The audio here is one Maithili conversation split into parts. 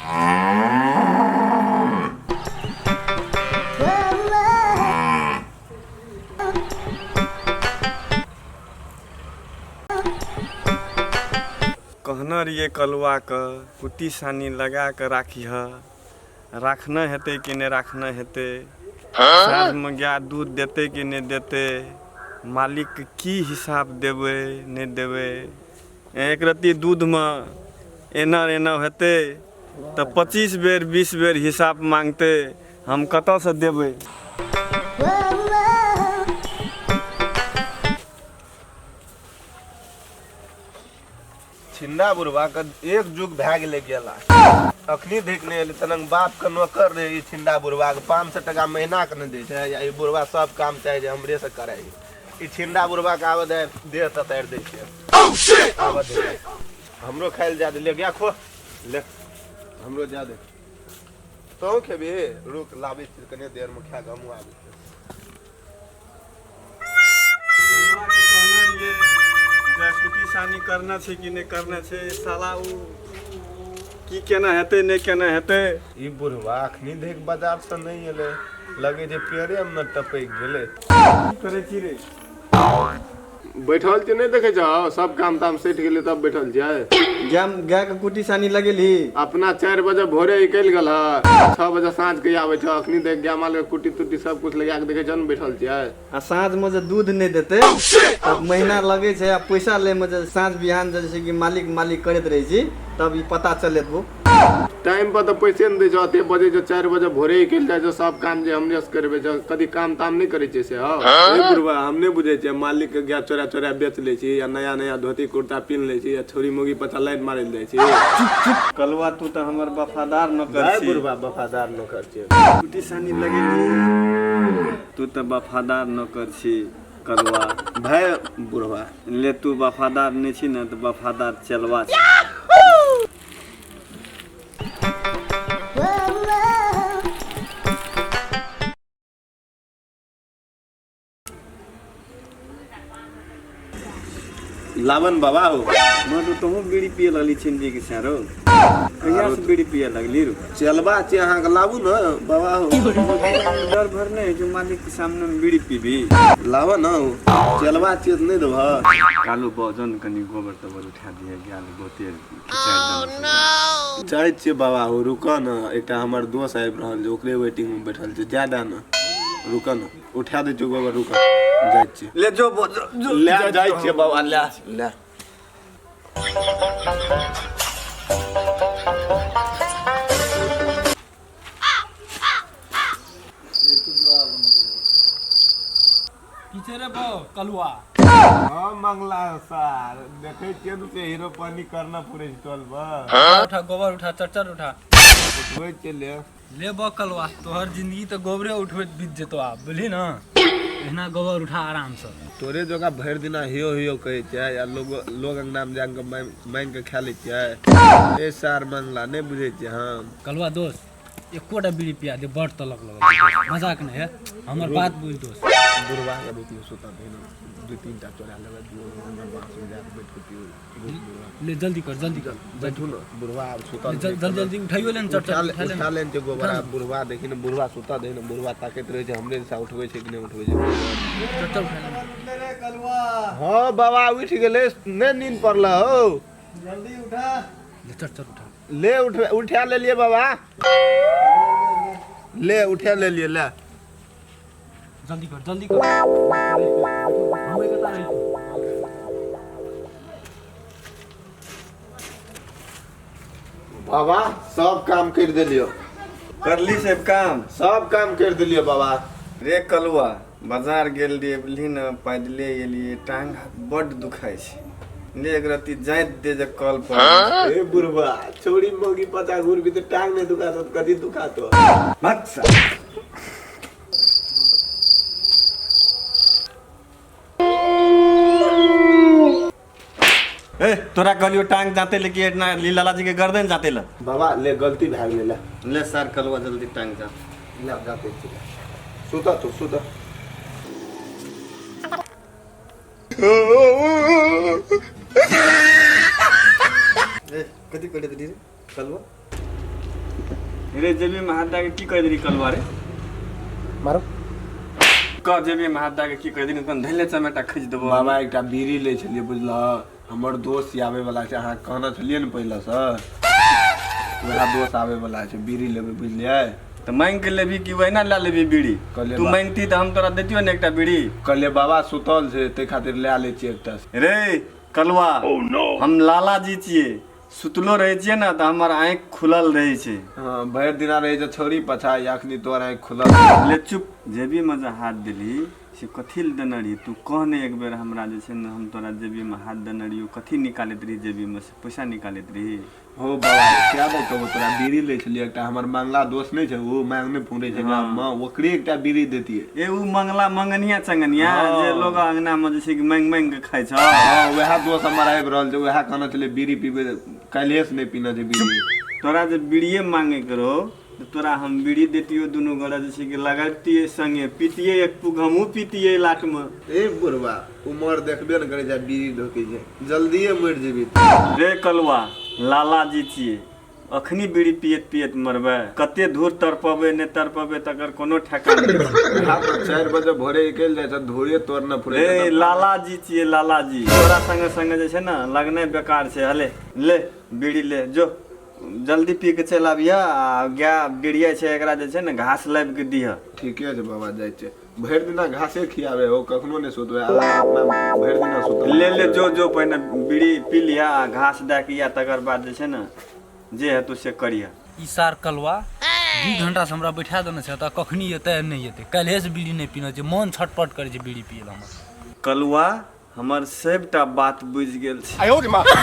कहने रहियै कलुआके कुट्टी सानी लगा कऽ राखिहऽ, राखने हेतै कि नहि राखने हेतै? साँझमे गाय दूध देतै कि नहि देतै? मालिकके की हिसाब देबै नहि देबै? एक रत्ती दूधमे एना एना हेतै तऽ 25 बेर 20 बेर हिसाब मांगतै, हम कतऽसँ देबै? छिन्ना बुढ़वा के एक जुग भए गेलै गेला, अखनी धरि नहि एलै। तनक बाप के नौकर रहे ई छिन्दा बुढ़वा के, 500 टका महीना के नहि दै छै। आ ई बुढ़वा सब काम चाहे जे हमरे से कराइ। ई छिन्दा बुढ़वा के आबऽ दे, देह ततारि दै छै। आबऽ दे, हमरो खाइ लए जा दे। ले गया, खो ले, हमरो जा दे। तोहूँ खेबही? रुक, लाबै छी कने देर मे, खा कऽ हमहूँ आबै छी। जे कुटी सानी करना छै कि नहि करना छै, साला ओ की केना हेतै, नहि केना हेतै? ई बुढ़वा अखनी धरि बाजार से नहि एलै, लगे जे पेड़े मे न टपकि गेलै। की करै छी रे? बैठल छियै, नहि देखै छहो? सब काम ताम सटि गेलै तब बैठल छियै। गाय गायके कुटी सानी लगेलही? अपना 4 बजे भोरे निकलि गेल ह, 6 बजे साँझ के आबै छ। अखनी देख गाय माल के कुट्टी तुट्टी सब कुछ लगा के देखै छह ने, बैठल छियै। आ साँझमे जे दूध नहि देतै तब महीना लगै छै, आ पैसा लै मे जे साँझ बिहान जे छै कि मालिक मालिक करैत रहै छी, तब ई पता चलेतबो। टाइम पर तऽ पैसे नहि दै छौ। अते बजे छौ, 4 बजे भोरे निकलि जाइ छौ, सब काम जे हमरे से करबै छौ, कदी काम ताम नहि करै छै से हौ। ए बुढ़वा, हम नहि बुझै छियै, मालिक के गाय चोरा चोरा बेच लै छी आ नया नया धोती कुर्ता पिन्ह लै छी आ छौरी मौगी पछा लाइन मारै लए जाइ छी। कलुआ, तू तऽ हमर वफादार नौकर भाय छी। बुढ़वा वफादार नौकर छियै। कुटी सानी लगेलही? तू तऽ वफादार नौकर छी कलुआ। भाय बुढ़वा। ले, तू वफादार नहि छी ने तऽ वफादार चलवा छी। लावन बाबा हो। मधु, तोहूँ बीड़ी पिए लगली छिंदी के सारो? कहिया से बीड़ी पिए लगली रो? चलबा छै अहाँके, लाबू ने बाबा हो। डर भर नहीं जो मालिक के सामने में बीड़ी पीबी? लाबऽ ने, चलबा छियै तऽ नहि देबह? कालू बजन, कनि गोबर तोबर उठा दिए, गेल बहुते खिचाइ देलक। जाइ छियै बाबा हो, रुकऽ ने। एकटा हमर दोस्त आबि रहल छै, ओकरे वेटिंग मे बैठल छै। जाय दए ने, रुकऽ ने, उठा दै छियौ गोबर, रुकऽ, जाइ छियै। ले जो बजो जो। ले जाइ छियै बाबा, ले ले। की छै रे बौ कलुआ? हाँ मंगला सर, देखै छियै ने से हीरो पानी करना पूरे टोल पर। उठा गोबर, उठा, चट चट उठा। उठबै छियै, ले। ले बौ कलुआ, तोहर जिंदगी तऽ गोबरे उठबैत बीत जेतो आब, बुझली ने? एहिना गोबर उठा आरामसँ। तोरे जोका भरि दिना हियो हियो कहै छै आ लोग लोग अंगना मे जाके मांगि के खा लै छियै। ए सार मंगला, नहि बुझै छियै हम। कलुआ दोस्त, एकोटा बीड़ी पिया दे, बड़ तलक लगल छै दोस्त। मजाक नहि है, हमर बात बुझ दोस्त। बुढ़वा के रूप में सुता दे, दू तीन टा चोरा लेबै, दू बांस में जाके बैठ के पीऊ। रुक बुढ़वा। ले, जल्दी कर, जल्दी कर। बैठू ने बुढ़वा, आब सुतल ले, जल्दी जल्दी उठाइयो ले ने, चट उठा चट ले। उठा ले उठा ने। लेने छै गोबर। आब बुढ़वा देखी ने, बुढ़वा सुता दे ने, बुढ़वा ताकैत रहै छै हमरे दिशा, उठबै छै कि नहि उठबै छै। चट चट उठा ले ने। हाँ बाबा, उठि गेलै, नहि नींद पड़ल हौ। जल्दी उठा। ले, चट चट उठा। ले, उठ, उठा लेलियै बाबा, ले उठा लेलियै, ले। जल्दी कर, जल्दी कर। हम एक रहै छी। बाबा, सब काम कर देलियो। करली सब काम? सब काम कर देलियो बाबा। रे कलुआ, बाजार गेल रहियै बुझली ने, पैदले एलियै, टांग हाथ बड्ड दुखाइ छै। ले, एक रत्ती जाइत दे जे कल पर। ए बुढ़वा, छोरी मौगी पचा घूर भी तो टांग नहीं दुखा तो कथी दुखा तो? भाग सा। ए, तोरा कहलियो टांग जाते, लेकिन एतना लीला जी के गर्दन जाते ल। बाबा ले, गलती भए गेलै, ले। ले सर कलुआ, जल्दी टांग जा। ले, जाते छी, सुता तू, सुता। ए, कथी करे रे कलुआ? रे जेबीमे हाथ दए के की कहि देली कलुआ रे? मारो। कह, जेबीमे हाथ दए के की कहि देली? तहन धैले चमेटा खींच देबो। बाबा, एकटा बीड़ी लै छलियै बुझलह, हमर दोस्त आबै वाला छै। अहाँ कहने छलियै ने पहिलेसँ, वएह दोस्त आबै वाला छै, बीड़ी लेबै बुझलियै। तऽ मांगि के लेबही कि ओहिना लए लेबही बीड़ी? कहलियै तू मांगती तऽ हम तोरा दैतियो ने एकटा बीड़ी। कहलियै बाबा सुतल छै, ताहि खातिर लए लै छियै एकटा। रे कलुआ, हम लालाजी छियै, सुतलो रहै छियै ने तऽ हमर आँखि खुलल रहै छै। हँ, भरि दिना रहै छै छौरी पछा, अखनी तोहर आँखि खुलल। ले चुप। जेबीमे जे हाथ देलही से कथी लए देने रही? तू कह ने एक बेर हमरा, जे छै ने हम तोरा जेबीमे हाथ देने रहियो, कथी निकालैत रही जेबीमे से? पैसा निकालैत रही? हो बाबा, क्या दे कहबो तोरा, बीड़ी लै छलियै एकटा। हमर मंगला दोस्त नहि छै, ओ मांगने फुरै छै गाममे, ओकरे एकटा बीड़ी देतियै। ए ओ मंगला मंगनिया चंगनिया? हँ। जे लोग अंगना मे जे छै कि मांगि मांगि के खाइ छ। हँ, वएह दोस्त हमर आबि रहल छै, वएह कहने छलै बीड़ी पीबै, काल्हिए से नहि पीने छै बीड़ी। तोरा जे बीड़िए मांगे के रहो तऽ तोरा हम बीड़ी देतियो, दुनू गोरा जे छै कि लगबितियै संगे, पीतियै एक पुक, हमहूँ पीतियै लाट मे। ए बुढ़वा, उमर देखबे ने करै छै, बीड़ी ढोकै छै, जल्दिए मरि जेबी। रे कलुआ, लालाजी छियै, अखनी बीड़ी पियैत पियैत मरबै? कते धूर तड़पबै नहि तड़पबै तकर कोनो ठेकान नहि छै। वएह तऽ 4 बजे भोरे निकलि जाइ छै, धूरे तोड़ने फुरै रे छै। लालाजी छियै लालाजी, तोरा संगे संगे जे छै ने लगनाइ बेकार छै। हले ले बीड़ी ले जो, जल्दी पी के चलि आबिह, आ गाय बिरिया छै एकरा जे छै ने घास लाबि के दिह। ठीके छै बाबा, जाइ छै। भरि दिना घासे खियाबे हो, कखनो नहि सुतबै, अपना भरि दिना सुतल। ले ले, जो जो, पहिने बीड़ी पी लिह आ घास दए के या तकर बाद जे छै ने जे हेतौ से करिह। ई सार कलवा 2 घंटा से हमरा बैठा देने छै, तऽ कखनी एतै नहि एतै। काल्हिए से बीड़ी नहि पीने छै, मन छटपट करै छै बीड़ी पियै लए हमर। कलुआ हमर सबटा बात बुझि गेल छै,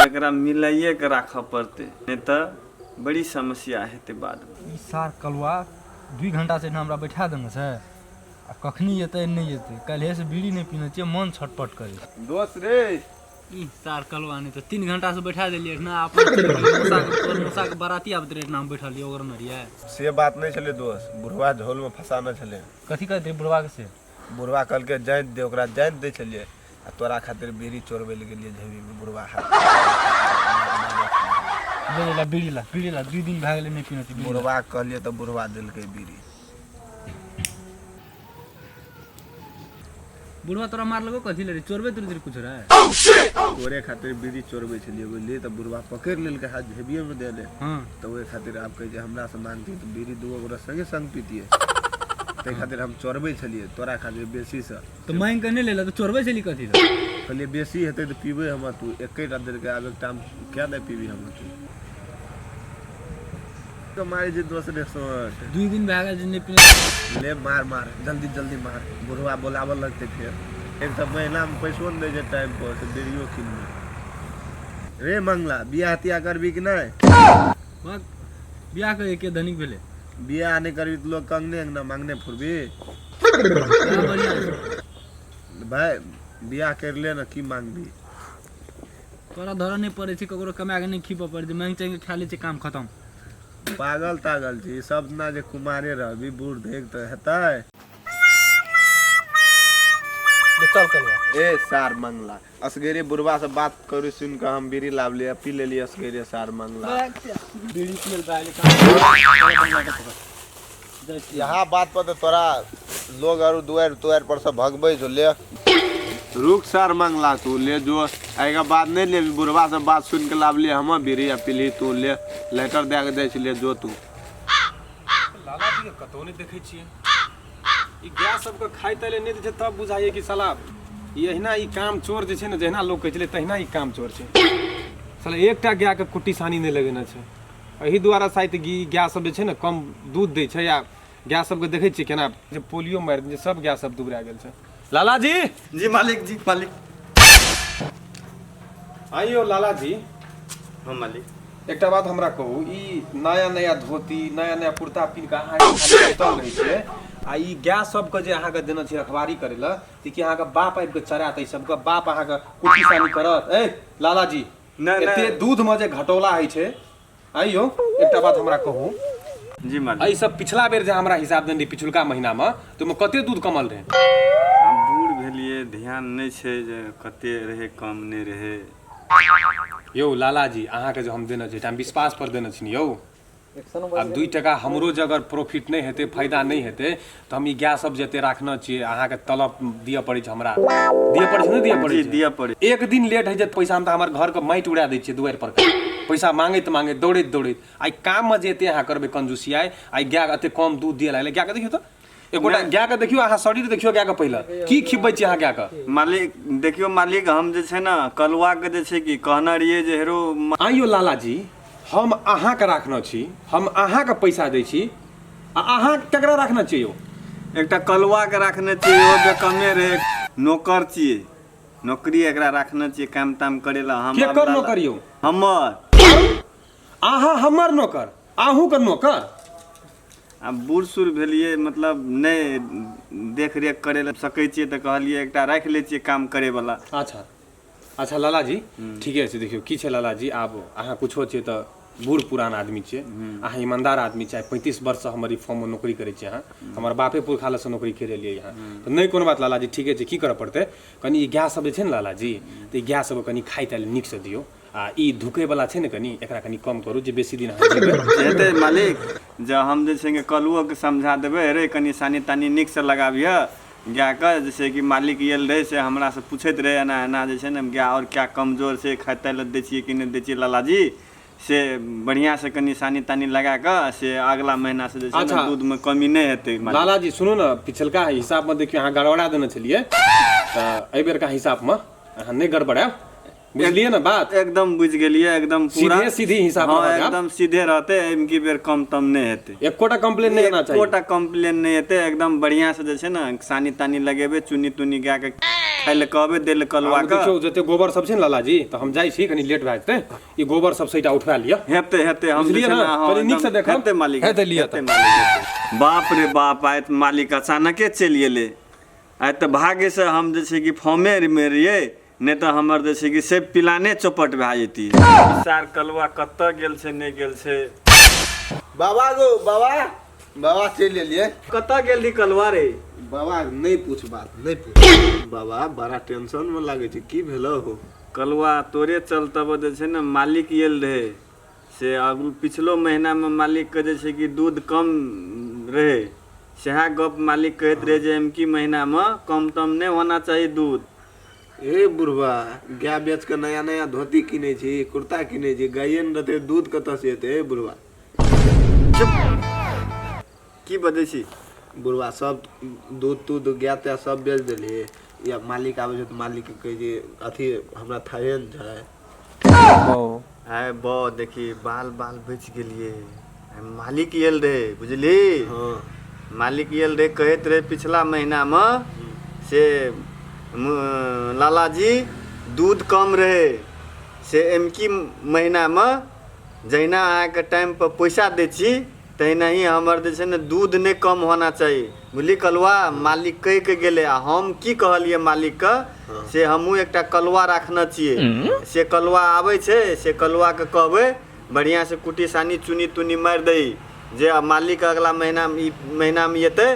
एकरा मिलाइए के राखऽ पड़तै, नहि तऽ बड़ी समस्या हेतै बादमे। ई सार कलुआ 2 घंटा से हमरा बैठा देने छै आ कखनी एतै नहि एतै। काल्हिए से बीड़ी नहि पीने छियै, मन छटपट करै छै। दोस्त रे। ई सार कलुआ, नहि तऽ 3 घंटा से बैठा देलियै एहिठिना। अपना मौसाके, तोहर मौसाके बाराती आबैत रहै, एहिठिना हम बैठल रहियै, ओकर रहियै। से बात नहि छलै दोस्त, बुढ़वा झोलमे फँसाने छलै। कथी कहैत रहै बुढ़वाके से? बुढ़वा कहलकै जाइत दे, ओकरा जाइत दै छलियै आ तोरा खातिर बीड़ी चोरबै लए गेलियै झेबीमे, बुढ़वा हाथ ले ला बीड़ी, ला बीड़ी ला, 2 दिन भए गेलै नहि पीने छी बीड़ी ला। बुढ़वा कहलियै तऽ बुढ़वा देलकै बीड़ी। बुढ़वा तोरा मारलको कथी ले रे? चोरबे तोरे कुछ रे? तोरे खातिर बीड़ी चोरबै छलियै बुझलियै, तऽ बुढ़वा पकड़ि लेलकै, हाथ झेबिएमे दे दे। तऽ ओहि खातिर आब कहै छै हमरासँ मांगती तऽ बीड़ी दूगो गोरा संगे संग पीतियै, ताहि खातिर हम चोरबै छलियै तोरा खातिर बेसीसँ। तऽ मांगि कऽ नहि लेलक तऽ चोरबै छली कथी लए? कहलियै बेसी हेतै तऽ पीबै हम, तू एकेटा देलकै, आब एकटा हम किया नहि पीबी हम तू तऽ मारै छै दोसरे सोट। 2 दिन भए गेल जे नहि पीने। ले मार मार, जल्दी जल्दी मार, बुढ़वा बोलाबऽ लगतै फेर। एक तऽ महीनामे पैसो नहि दै छै टाइम पर, से बीड़ियो किनबै। रे मंगला, बियाह तियाह करबी कि नहि? बक, बियाह करे के धनिक भेलै। बियाह नहि करबी तऽ लोक कंगने अंगना मांगने फुरबी। बियाह बढ़िया छै। भाय, बियाह करि ले ने, की मांगबी? तोरा धरऽ नहि पड़ै छै, ककरो कमा कऽ नहि खिबऽ पड़ै छै, मांगि चांगि कऽ खा लै छै, काम खतम। पागल तागल छी सब दिना जे कुमारे रहबी, बूढ़ देख तऽ हेतै। ले चल कलवा। ए सार मंगला, असगरे बुढ़वा से बात करू सुनि कऽ हम बीड़ी लाबलियै, पी लेलियै असगरे सार मंगला। बीड़ी पियल भए गेलै काम। यहाँ बात पर तऽ तोरा लोग आरू दुआरि तुआरि पर से भगबै छौ। ले रुक सार मंगला, तू ले जो, एहिके बाद नहि लेबी। बुढ़वा से बात सुनि कऽ लाबलियै हम बीड़ी आ पीलही तू। ले लाइटर दए कऽ जाइ छलियै, जो तू। लालाजीके कतहु नहि देखै छियै। ई गाय सबके खाइ ताइ लए नहि दै छै तब बुझाइए कि साला ई एहिना ई काम चोर जे छै ने, जहिना लोक कहै छलै तहिना ई काम चोर छै साला। एकटा गायके कुट्टी सानी नहि लगेने छै, एहि दुआरे शायद ई गाय सब जे छै ने कम दूध दै छै। आ गाय सबके देखै छियै केना जे पोलियो मारि देने छै, सब गाय सब दुबरा गेल छै। लालाजी। जी मालिक, जी मालिक। आइयो लालाजी। हाँ मालिक। एकटा बात हमरा कहू, ई नया नया धोती नया नया कुर्ता पिन्ह कऽ अहाँ खाली सुतल रहै छियै, आ ई गाय सबके जे अहाँके देने छी रखवारी करै लए, तऽ की अहाँके बाप आबि कऽ चरायत? एहि सबके बाप अहाँके कुट्टी सानी करत? ए लालाजी। नहि, नहि। एते दूध मे जे घटौला होइ छै। आइयो एकटा बात हमरा कहू। जी मालिक। एहि सब पिछला बेर जे हमरा हिसाब देने रही पिछुलका महीना मे, तऽ ओहिमे कते दूध कमल रहै? आब बूढ़ भेलियै, ध्यान नहि छै जे कते रहै कम नहि रहै। यौ लालाजी, अहाँके जे हम देने छी, हम विश्वास पर देने छी यौ। आब 2 टका हमरो जे अगर प्रॉफिट नहि हेतै, फायदा नहि हेतै, तऽ हम ई गाय सब जते राखने छियै, अहाँके तलब दिअ पड़ै छै, हमरा दिअ पड़ै छै, नहि दिअ पड़ै जी छै? दिअ पड़ै। एक दिन लेट होइ छै पैसा हम तऽ हमर घरके माटि उड़ा दै छियै दुआरि पर पैसा मांगैत मांगैत दौड़ैत दौड़ैत। आइ काममे जे एते अहाँ करबै कंजूसियाइ, आइ गाय एते कम दूध दिअ लागलै। गायके देखियौ तऽ एकोटा गायके देखियौ, अहाँ शरीर देखियौ गायके, पहिले की खिबै छियै अहाँ गायके? मालिक देखियौ मालिक, हम जे छै ने कलुआके जे छै कि कहने रहियै जे हेरो आइयो लालाजी, हम अहाँके राखने छी, हम अहाँके पैसा दै छी, आ अहाँ ककरा राखने छियै यौ? एकटा कलुआके राखने छियै, इहो बेकमे रहै, नौकर छियै, नौकरी एकरा राखने छियै काम ताम करै लए। हम केकर नौकर यौ? हमर। अहाँ हमर नौकर? अहूँके नौकर? आब बूढ़ सूढ़ भेलियै, मतलब नहि देख रेख करै लए सकै छियै, तऽ कहलियै एकटा राखि लै छियै काम करैवला। अच्छा अच्छा लालाजी, ठीके छै। देखियौ की छै लालाजी, आब अहाँ कुछो छियै तऽ बूढ़ पुरान आदमी छियै, अहाँ ईमानदार आदमी छियै। 35 वर्षसँ हमर ई फॉर्ममे नौकरी करै छियै अहाँ, हमर बापे पुरखा लए नौकरी करि एलियै यहाँ, तऽ नहि कोनो बात लालाजी, ठीके छै। की करऽ पड़तै, कनि ई गाय सब जे छै ने लालाजी, तऽ ई गाय सबके कनि खाइ ताइ लए नीकसँ दियौ, आ ई धुकैवला छै ने कनि एकरा कनि कम करू, जे बेसी दिन अहाँ जीबै। हेतै मालिक, जे हम जे छै कलुओके समझा देबै, रे कनि सानी तानी नीकसँ लगाबिह गायके। जैसे कि मालिक आयल रहै से हमरासँ पूछैत रहै, एना एना जे छै ने गाय आओर क्या कमजोर छै, खाइ ताइ लए दै छियै कि नहि दै छियै लालाजी, से बढ़िआँसँ कनि सानी तानी लगा कऽ से अगला महीनासँ जे छै ने अच्छा। दूधमे कमी नहि हेतै मालिक। लालाजी सुनू ने, पिछलका हिसाबमे देखियौ अहाँ गड़बड़ा देने छलियै, तऽ एहिबेरका हिसाबमे अहाँ नहि गड़बड़ायब, बुझलियै ने बात? एकदम बुझि गेलियै, एकदम पूरा सीधे सीधी हिसाब हँ रहत आब। एकदम सीधे रहतै, एहिमे की बेर कम तम नहि हेतै। एकोटा कंप्लेन नहि आना चाही। एकोटा कंप्लेन नहि हेतै, एकदम बढ़िआँ से जे छै ने सानी तानी लगेबै, चुन्नी तुन्नी गायके खाइ लए कहबै दै लए कलुआ आब के। देखियौ जते गोबर सब छै ने लालाजी, तऽ हम जाइ छी, कनि लेट भए जेतै, ई गोबर सब सैटा उठवा लिअ। हेतै हेतै, हम जे बुझलियै छै ने? ने, हँ, कनि नीकसँ एकदम देखब। हेतै मालिक, हेतै, लिअ। हेतै मालिक, हेतै। बाप रे बाप, आइ तऽ मालिक अचानके चलि गेलै। आइ तऽ भाग्यसँ हम जे छै कि फॉर्मेमे रहियै, नहि तऽ हमर जे छै कि से पिलाने चौपट भए जैती। सार कलुआ कतऽ गेल छै, नहि गेल छै? बाबा गो बाबा, बाबा चलि एलियै। कतऽ गेल रही कलुआ रे? बाबा नहि पूछ बात, नहि पूछ बाबा, बड़ा टेंशन मे लागै छै, की भेलो हो? कलुआ तोरे चलतब जे छै ने मालिक आयल रहै से अगलो पिछलो महीनामे मालिकके जे छै कि दूध कम रहै, सएह गप मालिक कहैत रहै जे एमकी महीनामे कम तम नहि होना चाही दूध। ए बुढ़बा, गाय बेच के नया नया धोती किनै छी, कुर्ता किनै छी, गाये ने रहतै दूध कतऽ से एतै? ए बुढ़बा। की बजै छी? बुढ़बा, सब दूध तूध गाय ताय सब बेच देलही, या मालिक आबै छै तऽ मालिक के कहै छै अथी हमरा थाहे ने छै। आय बौ देखी, बाल बाल बचि गेलियै। आइ मालिक आयल रहै, बुझली? हँ। मालिक आयल रहै, कहैत रहै पिछला महीनामे से लालाजी दूध कम रहै, से एमकी महीनामे जहिना अहाँके टाइमपर पैसा दै छी तहिना ही हमर जे छै ने दूध नहि कम होना चाही, बुझली कलुआ? मालिक कहि के गेलै आ हम की कहलियै मालिकके से हमहूँ एकटा कलुआ राखने छियै, से कलुआ आबै छै, से कलुआके कहबै बढ़िआँसँ कुटी सानी चुनी तुनी मारि दही, जे आब मालिक अगला महीनामे ई महीनामे एतै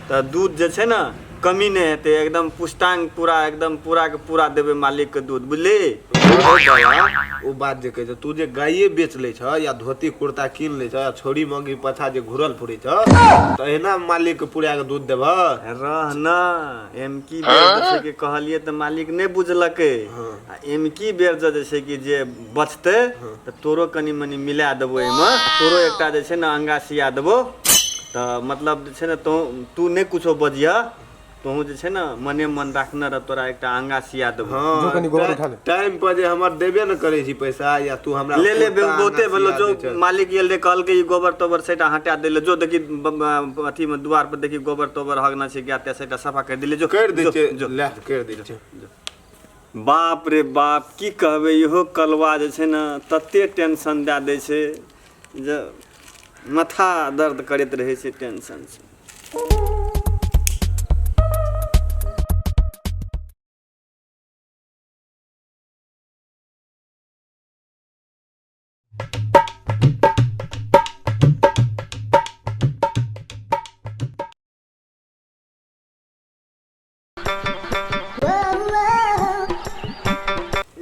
तऽ दूध जे छै ने कमी नहि हेतै, एकदम पुष्टांग पूरा, एकदम पूराके पूरा देबै मालिकके दूध, बुझली? ओ बाबा, ओ बात जे कहै छै, तू जे गाये बेच लै छ या धोती कुर्ता कीन लै छ या छोरी मंगी पाछा जे घुरल फुरै छ, तऽ एहिना मालिक के पुरा के दूध देबह? रह न, एमकी बेर जे छै कि कहलियै तऽ मालिक नहि बुझलकै, आ एमकी बेर जे छै कि जे बचतै तऽ तोरो कनि मनि मिला देबो एहिमे, तोरो एकटा जे छै ने अंगा सिया देबो। तऽ मतलब जे छै ने तू तू नहि कुछो बजिह, तोहूँ जे छै ने मने मन राखने रह, तोरा एकटा अंगा सिया देबो। हँ, जो कनि गोबर उठा ले। टाइम पर जे हमर देबे ने करै छी पैसा या तू हमरा ले ले, कुर्ता बहुते अंगा भेलो सिया जो दै छह। मालिक गेल रहे, कहलकै ई गोबर तोबर सैटा हटा दै जो, देखी अथी मे दुआर पर देखी गोबर तोबर हगना छै गाय ते, सैटा सफा कर दिले जो। करि दै जो, छै जो। ले करि दै छै। बाप रे बाप, की कहबै, इहो कलवा जे छै ने तते टेंशन दए दै छै जे माथा दर्द करैत रहै छै टेंशन से।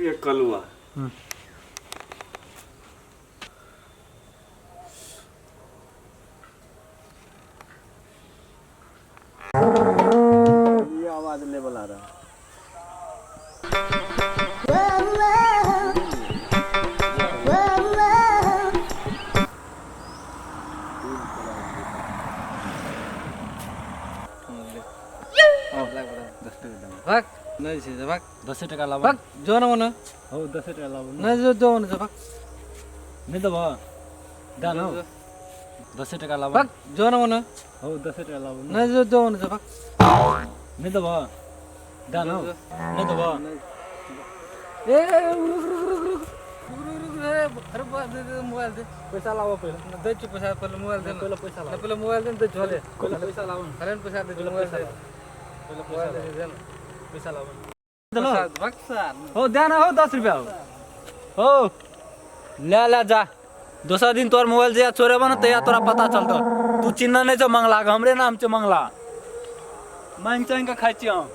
ये कलुआ। नहि छै भाग। 10 टका लाबऽ। भाग जो न ओने। हौ, 10 टका लाबऽ। नहि जो, जो ओने, जो भाग। नहि देबऽ? दए न हौ। 10 टका लाबऽ। भाग जो न ओने। हौ, 10 टका लाबऽ। नहि जो, जो ओने, जो भाग। नहि देबऽ? दए न हौ। नहि देबऽ? ए रुक रुक रुक रुक रुक रुक, अरे अरे दे दे मोबाइल दे। पैसा लाबऽ पहिले। दै छियौ पैसा, पहिले मोबाइल दे। पहिले पैसा लाबऽ। पहिले मोबाइल दे ने, दै छियौ। पहिले पैसा लाबऽ। अरे पैसा दे, मोबाइल दे। पहिले मोबाइल पैसा दे, दे ने। पैसा लाबऽ। पैसा भाग सार। हो, दे ना हो, 10 रुपया हो। हो, ले ले जा। दोसर दिन तोहर मोबाइल जहिया चोरेबऽ ने तहिया तोरा पता चलतौ। तू चिन्ह नहि छौ मंगला के, हमरे नाम छै मंगला। मांगि चांगि कऽ खाइ छियै हम।